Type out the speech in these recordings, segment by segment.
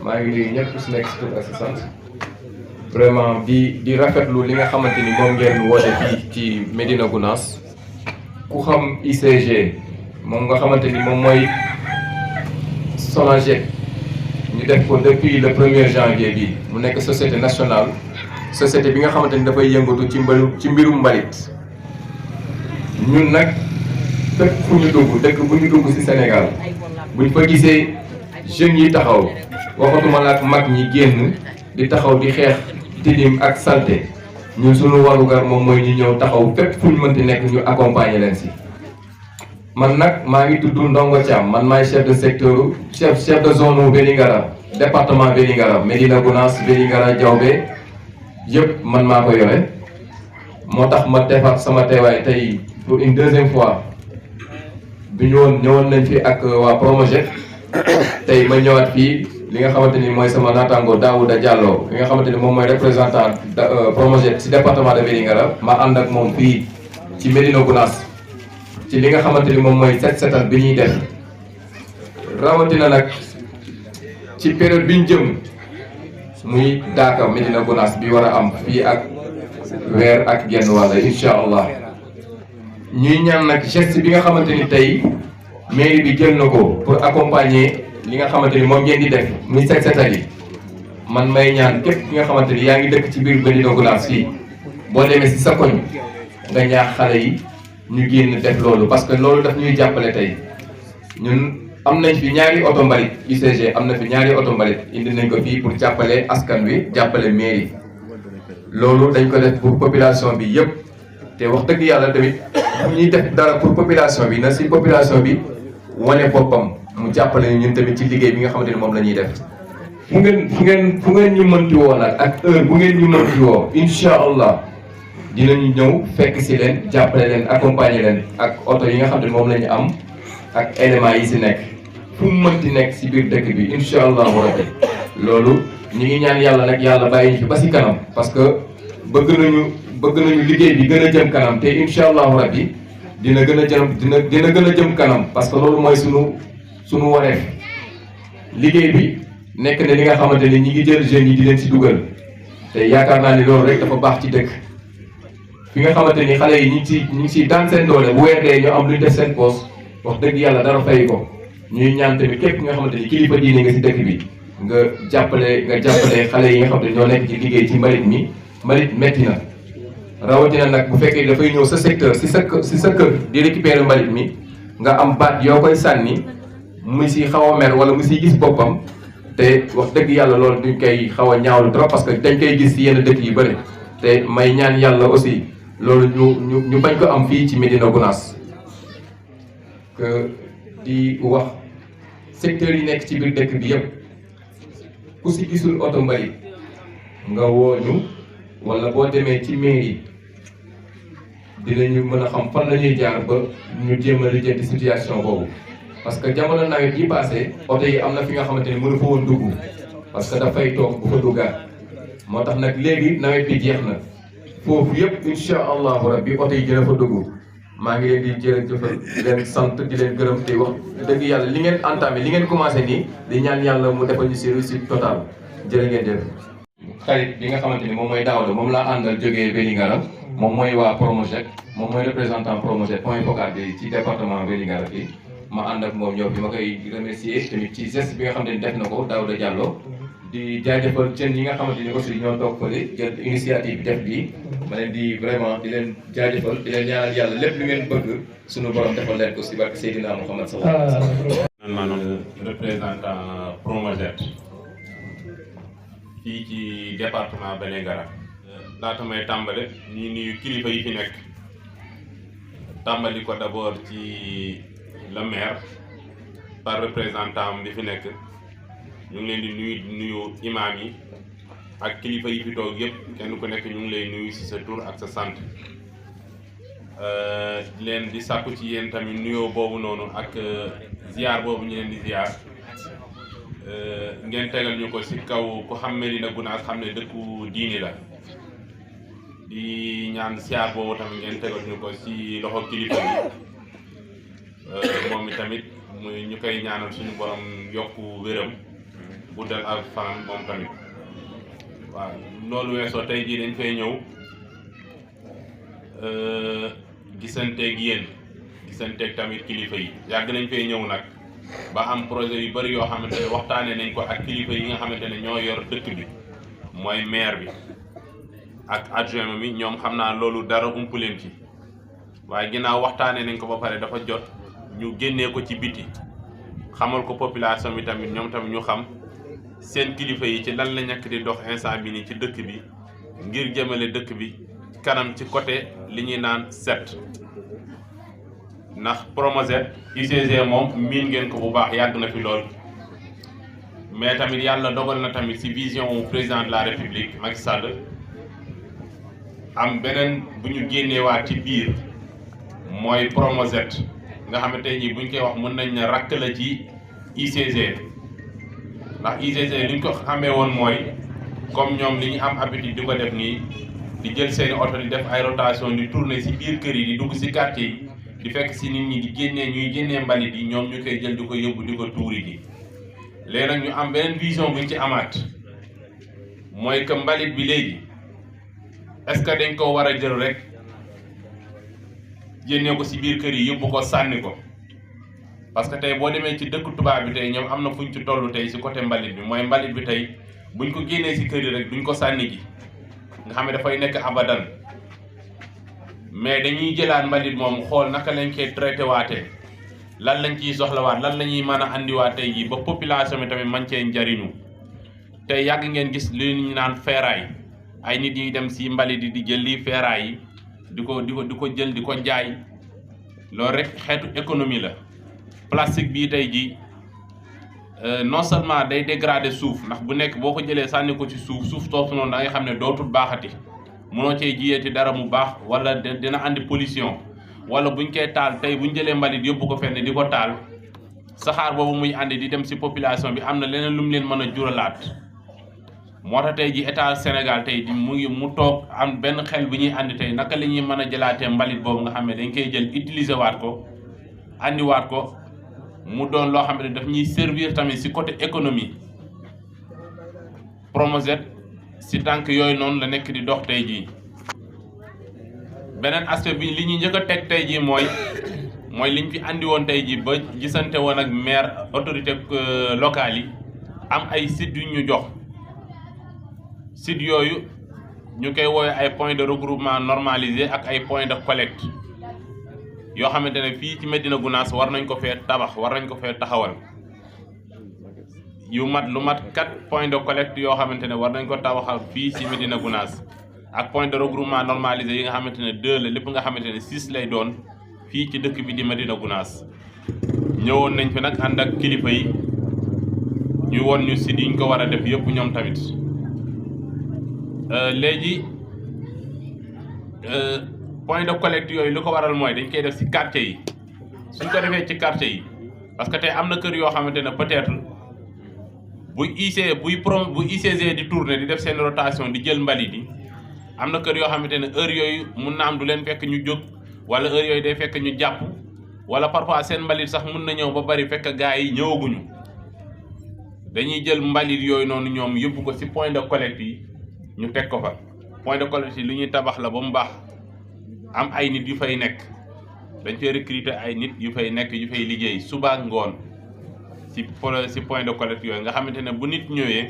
maa ngi nuyu ñëpp su nekk si tur ak si sant vraiment di rafetlu li nga xamante ni moom ngeen woote fii ci M.Gounass ku xam UCG moom nga xamante ni moom mooy Promoged ñu def ko depuis le 1er janvier bi mu nekk société nationale société bi nga xamante ni dafay yëngatu ci mbirum mbalit ñun nag fépp fu ñu dugg dëkk bu ñu dugg ci Sénégal buñ fa gisee jeunes yi taxaw waxatuma la ak mag ñi génn di taxaw di xeex tilim ak salté ñun suñu warugar moom mooy ñu ñëw taxaw fépp fu ñu mënti nekk ñu accompagner leen ci. man nag maa ngi tudd Ndongo Thiam man maay chef de secteur chef de zone Velingara département Velingara M.Gounass Velingara Diaobé yëpp man maa ko yore moo tax ma defaat sama teewaay tey pour une deuxième fois bi ñëwoon nañ fi ak waa Promoged tey ma ñëwaat fii li nga xamante ni mooy sama naataango Daouda Diallo li nga xamante ni moom mooy représentant Promoged ci département de Velingara ma ànd ak moom fii ci M.Gounass ci li nga xamante ni moom mooy set setal bi ñuy def rawatina nag ci période bi ñu jëm muy daaka M.Gounass bi war a am fii ak weer ak genn wàll incha allah ñuy ñaan nag geste bi nga xamante ni tey mairie bi jël na ko pour accompagner li nga xamante ni moom ngeen di def muy set setal yi man may ñaan képp ki nga xamante ni yaa ngi dëkk ci biir M.Gounass fii boo demee si sa koñ nga ñaax xale yi ñu génn def loolu parce que loolu daf ñuy jàppale tey ñun am nañ fi ñaari oto mbalit UCG am na fi ñaari oto mbalit indi nañ ko fii pour jàppale askan wi jàppale mairie loolu dañ ko def pour population bi yëpp te wax dëgg yàlla tamit bu ñuy def dara pour population bi na si population bi wane boppam mu jàppale ñun tamit ci liggéey bi nga xamante ni moom la ñuy def fu ngeen ñu mënti woo nag ak heure bu ngeen ñu mënti woo incha allah dinañu ñëw fekk si leen jàppale leen accompagner leen ak oto yi nga xam ne moom la ñu am ak éléments yi si nekk fu mu mënti nekk si biir dëkk bi incha allahu rabbi loolu ñu ngi ñaan yàlla nag yàlla bàyyi ñu fi ba si kanam parce que bëgg nañu liggéey bi gën a jëm kanam te incha allahu rabbi dina gën a jëm kanam parce que loolu mooy sunu wareef liggéey bi nekk na li nga xamante ni ñi ngi jël jeunes yi di leen si dugal te yaakaar naa ni loolu rek dafa baax ci dëkk. fi nga xamante ni xale yi ñu ngi si daan seen doole bu weer dee ñu am lu ñu def seen poos wax dëgg yàlla dara fay ko ñuy ñaan tamit képp nga xamante ni kilifa diine nga si dëkk bi nga jàppale xale yi nga xamante ni ñoo nekk ci liggéey ci mbalit mi mbalit metti na rawatina nag bu fekkee dafay ñëw sa secteur si sa kër di récupérer mbalit mi nga am baat yoo koy sànni mu si xaw a mer wala mu siy gis boppam te wax dëgg yàlla loolu duñ koy xaw a ñaawlu trop parce que dañ koy gis si yenn dëkk yu bëri te may ñaan yàlla aussi loolu ñu bañ ko am fii ci M.Gounass que di wax secteur yi nekk ci biir dëkk bi yëpp ku si gisul oto mbalit nga woo ñu wala boo demee ci mairie dinañu mën a xam fan la ñuy jaar ba ñu jéem a lijjanti situation boobu parce que jamono nawet yi passé oto yi am na fi nga xamante ni mënu fa woon dugg parce que dafay toog bu fa duggaat moo tax nag léegi nawet bi jeex na foofu yëpp incha allahu rabbi oto yi dina fa dugg maa ngi leen di jërëjëfal di leen sant di leen gërëm te wax dëgg yàlla li ngeen entamé li ngeen commencé nii di ñaan yàlla mu defal ñu si réussite totale jërë ngeen def. xarit bi nga xamante ni moom mooy Daouda moom laa àndal jógee Velingara moom mooy waa Promoged moom mooy représentant Promoged point focal bi ci département Velingara fii ma ànd ak moom ñëw bi ma koy remercier tamit ci geste bi nga xamante ni def na ko Daouda Diallo. di jaajëfal jeunes yi nga xamante ni aussi ñoo toog fële jël initiative def bii ma leen di vraiment di leen jaajëfal di leen ñaanal yàlla lépp lu ngeen bëgg suñu borom defal leen ko si barke Seydina Mouhamed sallallahu alayhi wa sallam. man maanaam représentant Promoged fii ci département Velingara. laata may tàmbale ñu nuyu kilifa yi fi nekk tàmbali ko d'abord ci le maire par représentant bi fi nekk. ñu ngi leen di nuyu imaam yi ak kilifa yi fi toog yëpp kenn ku nekk ñu ngi lay nuyu ci sa tur ak sa sant leen di sàkku ci yéen tamit nuyoo boobu noonu ak ziar boobu ñu leen di ziar ngeen tegal ñu ko ci kaw ku xam M.Gounass xam ne dëkku diini la di ñaan ziar boobu tamit ngeen tegal ñu ko ci loxo kilifa bi moom tamit muy ñu koy ñaanal suñu borom yokku wéram guddal ak fanam moom tamit. waaw loolu weesoo tey jii dañ fay ñëw gisanteeg yéen gisanteeg tamit kilifa yi yàgg nañ fay ñëw nag ba am projet yu bari yoo xamante ne waxtaanee nañ ko ak kilifa yi nga xamante ne ñoo yor dëkk bi mooy maire bi ak adjoint mi ñoom xam naa loolu dara ump leen ci waaye ginnaaw waxtaanee nañ ko ba pare dafa jot ñu génnee ko ci biti xamal ko population bi tamit ñoom tamit ñu xam seen kilifa yi ci lan la ñàkk di dox instant bi nii ci dëkk bi ngir jëmale dëkk bi kanam ci côté li ñuy naan set ndax Promoged UCG moom miin ngeen ko bu baax yàgg na fi lool mais tamit yàlla dogal na tamit ci vision wu président de la république Macky Sall am beneen bu ñu génneewaat ci biir mooy Promoged nga xam ne tey jii buñ koy wax mën nañ ne rakk la ci UCG ndax UCG li ñu ko xamee woon mooy comme ñoom li ñu am habitude di ko def nii di jël seeni oto di def ay rotation di tourner ci biir kër yi di dugg ci quartier yi di fekk ci nit ñi di génnee ñuy génnee mbalit yi ñoom ñu koy jël di ko yóbbu di ko tuuri ji léegi nag ñu am beneen vision buñ ci amaat mooy que mbalit bi léegi est-ce que dañ ko war a jël rek génnee ko ci biir kër yi yóbbu ko sànni ko parce que tey boo demee ci dëkk tubaab bi tey ñoom am na fuñ ci tollu tey ci côté mbalit bi mooy mbalit bi tey buñ ko génnee ci kër yi rek duñ ko sànni ji nga xam ne dafay nekk abadan mais dañuy jëlaat mbalit moom xool naka lañ koy traité waatee lan lañ ciy soxlawaat lan la ñuy mën a andiwaat tey jii ba population bi tamit man cee njariñu tey yàgg ngeen gis li ñu naan feeraay ay nit yi dem ci mbalit yi di jël lii feeraay yi di ko jël di ko jaay loolu rek xeetu économie la. plastique bii tey jii non seulement day dégrader suuf ndax bu nekk boo ko jëlee sànni ko ci suuf toosu noonu da ngay xam ne dootul baaxati mënoo cee jiyeeti dara mu baax wala dina andi pollution wala buñ koy taal tey buñ jëlee mbalit yóbbu ko fenn di ko taal saxaar boobu muy andi di dem ci population bi am na leneen lu mu leen mën a juralaat moo tax tey ji état Sénégal tey di mu toog am benn xel bu ñuy andi tey naka la ñuy mën a jëlaatee mbalit boobu nga xam ne dañ koy jël utiliser waat ko andiwaat ko mu doon loo xam ne daf ñuy servir tamit ci côté économie Promoged ci tànk yooyu noonu la nekk di dox tey jii beneen aspect bi li ñu njëkk a teg tey jii mooy liñ fi andi woon tey jii ba gisante woon ak maire autorité locale yi am ay sites yu ñu jox sites yooyu ñu koy woowee ay points de regroupement normalisé ak ay points de collecte yoo xamante ne fii ci M.Gounass war nañ ko fee tabax war nañ ko fee taxawal lu mat 4 points de collecte yoo xamante ne war nañ ko tabaxal fii ci M.Gounass ak point de regroupement normalisé yi nga xamante ne 2 la lépp nga xamante ne 6 lay doon fii ci dëkk bi di M.Gounass ñëwoon nañ fi nag ànd ak kilifa yi ñu won ñu si diñ ko war a def yëpp ñoom tamit léegi point de collecte yooyu li ko waral mooy dañ koy def ci quartier yi suñ ko defee ci quartier yi parce que tey am na kër yoo xamante ne peut-être bu UCG di tourner di def seen rotation di jël mbalit yi am na kër yoo xamante ne heure yooyu mun na am du leen fekk ñu jóg wala heure yooyu day fekk ñu jàpp wala parfois seen mbalit sax mun na ñëw ba bari fekk gars yi ñëwaguñu dañuy jël mbalit yooyu noonu ñoom yóbbu ko ci point de collecte yi ñu teg ko fa point de collecte yi lu ñuy tabax la ba mu baax am ay nit yu fay nekk dañ fay recruter ay nit yu fay nekk yu fay liggéey suba ak ngoon ci point de collecte yooyu nga xamante ne bu nit ñëwee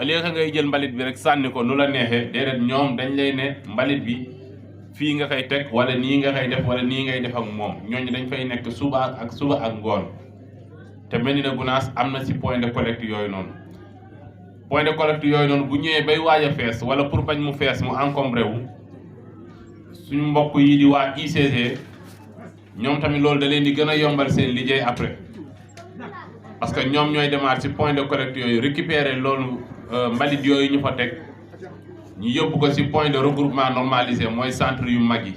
au lieu que ngay jël mbalit bi rek sànni ko nu la neexee déedéet ñoom dañ lay ne mbalit bi fii nga koy teg wala nii nga koy def wala nii ngay def ak moom ñooñu dañ fay nekk suba ak ngoon te M.Gounass am na ci point de collecte yooyu noonu point de collecte yooyu noonu bu ñëwee bay waaj a fees wala pour bañ mu fees mu encombré wu suñu mbokk yi di waa UCG ñoom tamit loolu da leen di gën a yombal seen liggéey après parce que ñoom ñooy demaat ci point de collecte yooyu récupérer loolu mbalit yooyu ñu fa teg ñu yóbbu ko ci point de regroupement normalisé mooy centre yu mag yi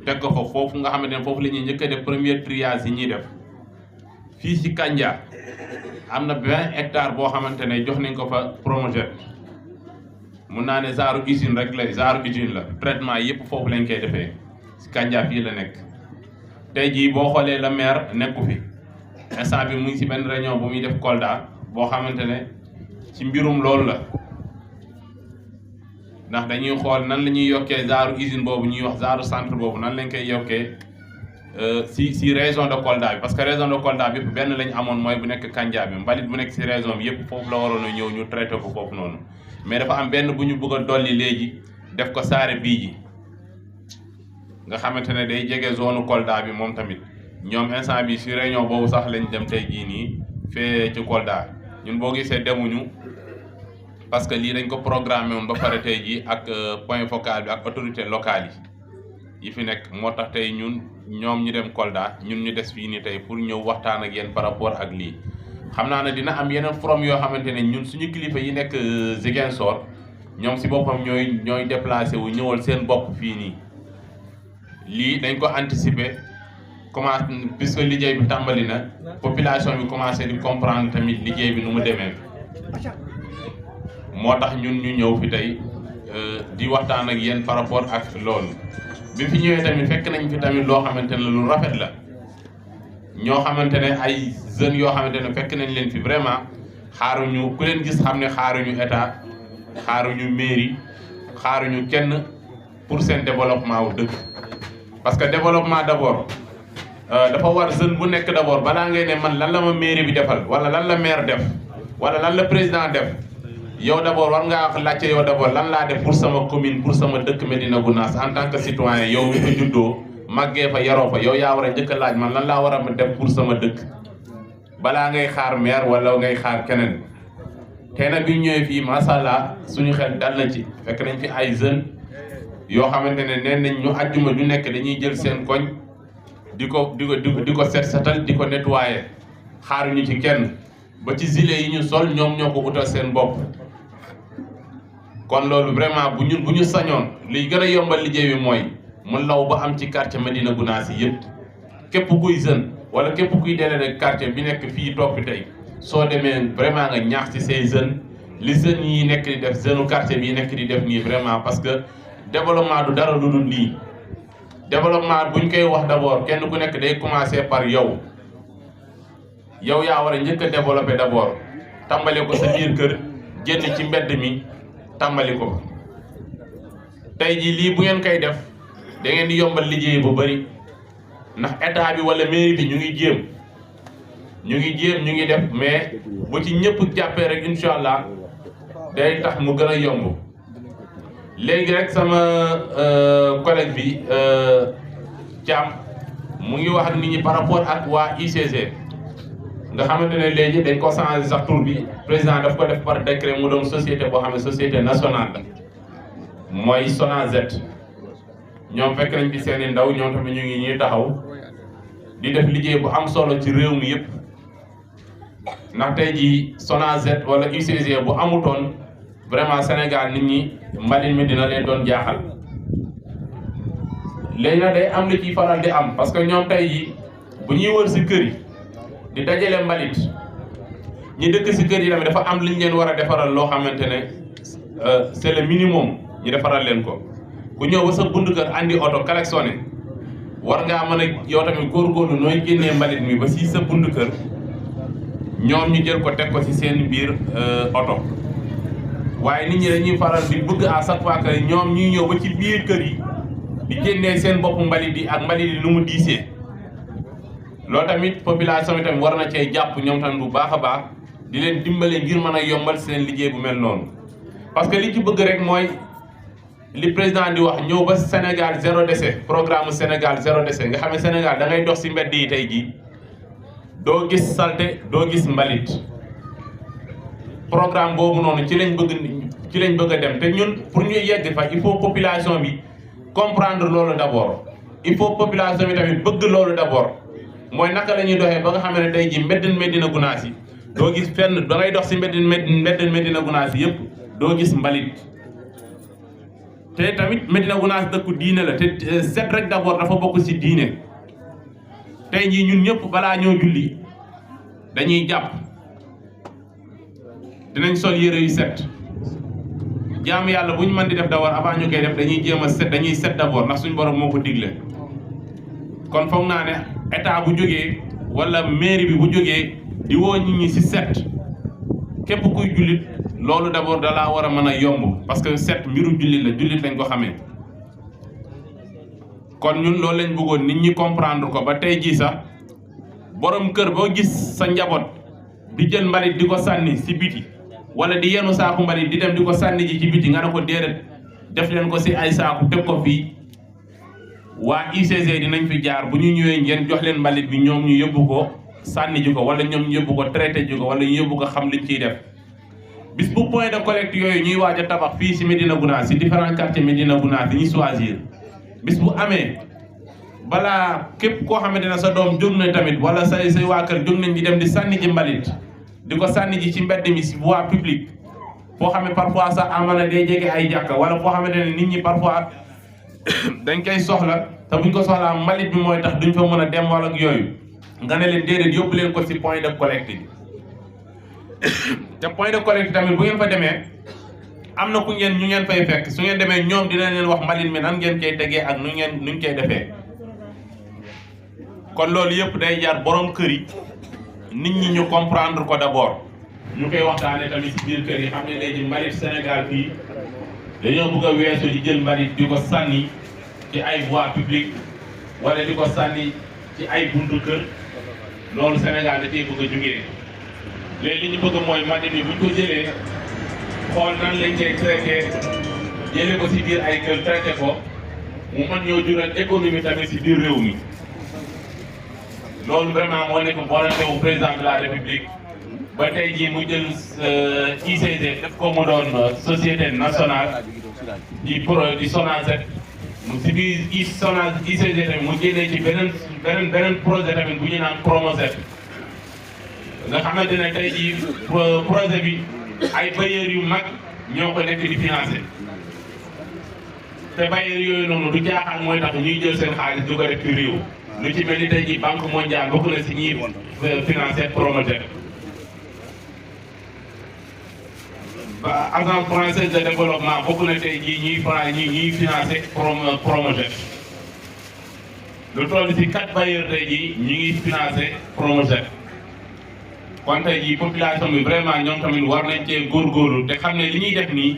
teg ko fa foofu nga xamante ne foofu la ñuy njëkk a def premier triage yi ñuy def fii ci Kandia am na 20 hectares boo xamante ne jox nañ ko fa Promoged mun naa ne genre usine rek la genre usine la traitement yëpp foofu lañ koy defee ci Kandia fii la nekk tey jii boo xoolee la maire nekku fi instant bi mu ngi ci benn réunion bu muy def Kolda boo xamante ne ci mbirum loolu la ndax dañuy xool nan la ñuy yokkee genre usine boobu ñuy wax genre centre boobu nan lañ koy yokkee si région de Kolda bi parce que région de Kolda bi yëpp benn lañ amoon mooy bu nekk Kandia bi mbalit bu nekk si région bi yëpp foofu la waroon a ñëw ñu traité ko foofu noonu mais dafa am benn bu ñu bëgg a dolli léegi def ko saare bii ji nga xamante ne day jege zone Kolda bi moom tamit ñoom instant bi si réunion boobu sax lañ dem tey jii nii fee ci Kolda ñun boo gisee demuñu parce que lii dañ ko programmé woon ba pare tey jii ak point focal bi ak autorité locale yi fi nekk moo tax tey ñoom ñu dem Kolda ñun ñu des fii nii tey pour ñëw waxtaan ak yéen par rapport ak lii xam naa ne dina am yeneen forum yoo xamante ne ñun suñu kilifa yi nekk Ziguinchor ñoom si boppam ñooy déplacé wu ñëwal seen bopp fii nii lii dañ ko anticiper commencé puisque liggéey bi tàmbali na population bi commencé di comprendre tamit liggéey bi nu mu demee moo tax ñun ñu ñëw fi tey di waxtaan ak yéen par rapport ak loolu bi fi ñëwee tamit fekk nañ fi tamit loo xamante ne lu rafet la ñoo xamante ne ay jeunes yoo xamante ne fekk nañ leen fi vraiment xaaruñu ku leen gis xam ne xaaruñu état xaaruñu mairie xaaruñu kenn pour seen développement wu dëkk parce que développement d'abord dafa war jeune bu nekk d'abord balaa ngay ne man lan la ma mairie bi defal wala lan la maire def wala lan la président def yow d'abord war ngaa laajte yow d'abord lan laa def pour sama commune pour sama dëkk M.Gounass en tant que citoyen yow mi fa juddoo màggee fa yaroo fa yow yaa war a njëkk a laaj man lan laa war a def pour sama dëkk balaa ngay xaar maire wala ngay xaar keneen tey nag bi ñu ñëwee fii macha allah suñu xel dal na ci fekk nañ fi ay jeunes yoo xamante ne nee nañ ñu àjjuma ju nekk dañuy jël seen koñ di ko set setal di ko nettoyer xaaruñu ci kenn ba ci gilet yi ñu sol ñoom ñoo ko utal seen bopp. kon loolu vraiment bu ñu sañoon li gën a yombal liggéey bi mooy mu law ba am ci quartier M.Gounass yi yëpp képp kuy jeune wala képp kuy délégué quartier bi nekk fii toog fi tey soo demee vraiment nga ñaax ci say jeunes li jeunes yi nekk di def jeune quartier bi nekk di def nii vraiment parce que développement du dara lu dul lii développement buñ koy wax d'abord kenn ku nekk day commencer par yow yaa war a njëkk a développer d'abord tàmbale ko sa biir kër génn ci mbedd mi tàmbali ko tey jii lii bu ngeen koy def da ngeen di yombal liggéey bu bari ndax état bi wala mairie bi ñu ngi jéem ñu ngi def mais bu ci ñëpp jàppee rek incha allah day tax mu gën a yomb léegi rek sama collègue bi Thiam mu ngi wax ak nit ñi par rapport ak waa UCG nga xamante ne léegi dañ ko changé sax tur bi président daf ko def par décret mu doon société boo xam ne société nationale la mooy SONAGED ñoom fekk nañ fi seen i ndaw ñoom tamit ñu ngi ñuy taxaw di def liggéey bu am solo ci réew mi yëpp ndax tey jii SONAGED wala UCG bu amutoon vraiment Sénégal nit ñi mbalit mi dina leen doon jaaxal léegi nag day am li ciy faral di am parce que ñoom tey jii bu ñuy wër si kër yi di dajale mbalit ñi dëkk si kër yi tamit dafa am li ñu leen war a defaral loo xamante ne c'est le minimum ñu defaral leen ko ku ñëw ba sa buntu kër andi oto klaxonné war ngaa mën a yow tamit góorgóorlu nooy génnee mbalit mi ba si sa buntu kër ñoom ñu jël ko teg ko si seen biir oto waaye nit ñi dañuy faral di bëgg à chaque fois que ñoom ñuy ñëw ba ci biir kër yi di génnee seen bopp mbalit yi ak mbalit yi nu mu diisee loolu tamit population bi tamit war na cee jàpp ñoom tamit bu baax a baax di leen dimbale ngir mën a yombal seen liggéey bu mel noonu parce que li ci bëgg rek mooy li président di wax ñëw ba Sénégal zéro déchet programme Sénégal zéro déchet nga xam ne Sénégal da ngay dox ci mbedd yi tey jii doo gis saleté doo gis mbalit programme boobu noonu ci lañ bëgg a dem te ñun pour ñu yegg fa il faut population bi comprendre loolu d'abord il faut population bi tamit bëgg loolu d'abord mooy naka la ñuy doxee ba nga xam ne tey jii mbedd M.Gounass yi doo gis fenn da ngay dox ci mbedd M.Gounass yi yëpp doo gis mbalit te tamit M.Gounass dëkku diine la te set rek d'abord dafa bokk ci diine tey jii ñun ñëpp balaa ñoo julli dañuy jàpp dinañ sol yére yu set jaamu yàlla bu ñu mën di def d'abord avant ñu koy def dañuy jéem a set dañuy set d'abord ndax suñu borom moo ko digle kon foog naa ne état bu jógee wala mairie bi bu jógee di woo nit ñi ci set képp kuy jullit loolu d'abord dalaa war a mën a yomb parce que set mbiru jullit la jullit lañ ko xamee kon ñun loolu lañ bëggoon nit ñi comprendre ko ba tey jii sax borom kër boo gis sa njaboot di jël mbalit di ko sànni si biti wala di yenu saaku mbalit di dem di ko sànni ji ci biti nga ne ko déedéet def leen ko si ay saaku teg ko fii waa UCG dinañ fi jaar bu ñu ñëwee ngeen jox leen mbalit bi ñoom ñu yóbbu ko sànni ji ko wala ñoom ñu yóbbu ko traité ji ko wala ñu yóbbu ko xam liñ ciy def bis bu point de collecte yooyu ñuy waaj a tabax fii si Médina Gounass si différents quartiers Médina Gounass dañuy choisir bis bu amee balaa képp koo xamante ne sa doom jóg na tamit wala say waa kër jóg nañ di dem di sànni ji mbalit di ko sànni ji ci mbedd mi si voie publique foo xam ne parfois sax amana day jege ay jàkka wala foo xamante ne nit ñi parfois dañ koy soxla te buñ ko soxlaa mbalit bi mooy tax duñ fa mën a dem wala ak yooyu nga ne leen déedéet yóbbu leen ko si point de collecte bi te point de collecte tamit bu ngeen fa demee am na ku ngeen ñu ngeen fay fekk su ngeen demee ñoom dinañ leen wax mbalit mi nan ngeen koy tegee ak nuñ koy defee kon loolu yëpp day jaar borom kër yi nit ñi ñu comprendre ko d'abord ñu koy waxtaanee tamit ci biir kër yi xam ne léegi mbalit Sénégal fii dañoo bëgg a weesu di jël mbalit di ko sànni ci ay voies publiques wala di ko sànni ci ay buntu kër loolu Sénégal da cee bëgg a jugee léegi li ñu bëgg mooy mbalit mi bu ñu ko jëlee xool nan lañ koy traité jëlee ko si biir ay kër traité ko mu mën ñoo jural économie tamit si biir réew mi loolu vraiment moo nekk volonté wu président de la République ba tey jii mu jël UCG def ko mu doon société nationale di Sonacet mu si biir UCG tamit mu jëlee ci beneen projet tamit bu ñu naan Promoged nga xamante ne tey jii projet bi ay bailleurs yu mag ñoo ko nekk di financé te bailleurs yooyu noonu du jaaxal mooy tax ñuy jël seen xaalis du ko def ci réew lu ci mel ni tey jii banque mondiale bokk na si ñuy financé Promoged ba agence française de développement bokk na tey jii ñuy financé Promoged lu toll si 4 bailleurs tey jii ñu ngi financé Promoged kon tey jii population bi vraiment ñoom tamit war nañ cee góorgóorlu te xam ne li ñuy def nii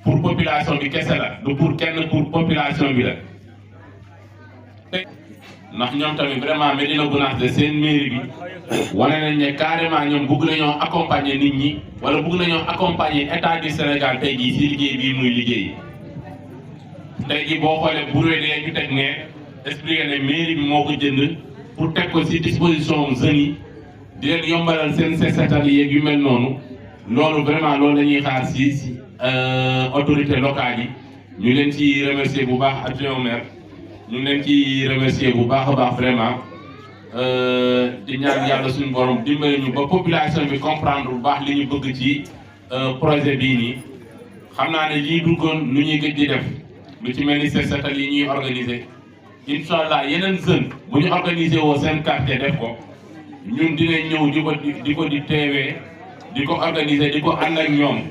pour population bi kese la du pour kenn pour population bi la. ndax ñoom tamit vraiment Médina Gounass de seen mairie bi wane nañ ne carrément ñoom bëgg nañoo accompagner nit ñi wala bëgg nañoo accompagner état du Sénégal tey jii si liggéey bii muy liggéey tey jii boo xoolee bu ñu teg ne expliqué ne mairie bi moo ko jënd pour teg ko si disposition jeunes yi. di leen yombalal seen setal yeeg yu mel noonu loolu vraiment loolu la ñuy xaar si autorités locales yi ñu leen ci remercier bu baax adjoint au maire ñu leen ci remercier bu baax a baax vraiment di ñaan yàlla suñu borom dimbali ñu ba population bi comprendre bu baax li ñu bëgg ci projet bii nii xam naa ne lii duggoon lu ñuy gëj di def lu ci mel ni setal yi ñuy organiser incha allah yeneen jeunes bu ñu organiser woo seen quartier def ko. ñun dinañ ñëw di ko teewee di ko organiser di ko ànd ak ñoom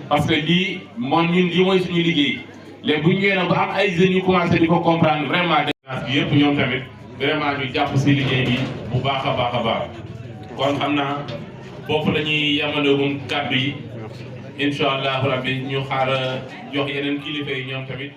parce que lii moom ñun lii mooy suñu liggéey léegi bu ñu ñëwee ba am ay jeunes yu commencé di ko comprendre vraiment dépense bi yëpp ñoom tamit vraiment ñu jàpp si liggéey bi bu baax a baax a baax kon xam naa foofu la ñuy yamandoogum kàddu yi incha allahu rabbi ñu xaar jox yeneen kilifa yi ñoom tamit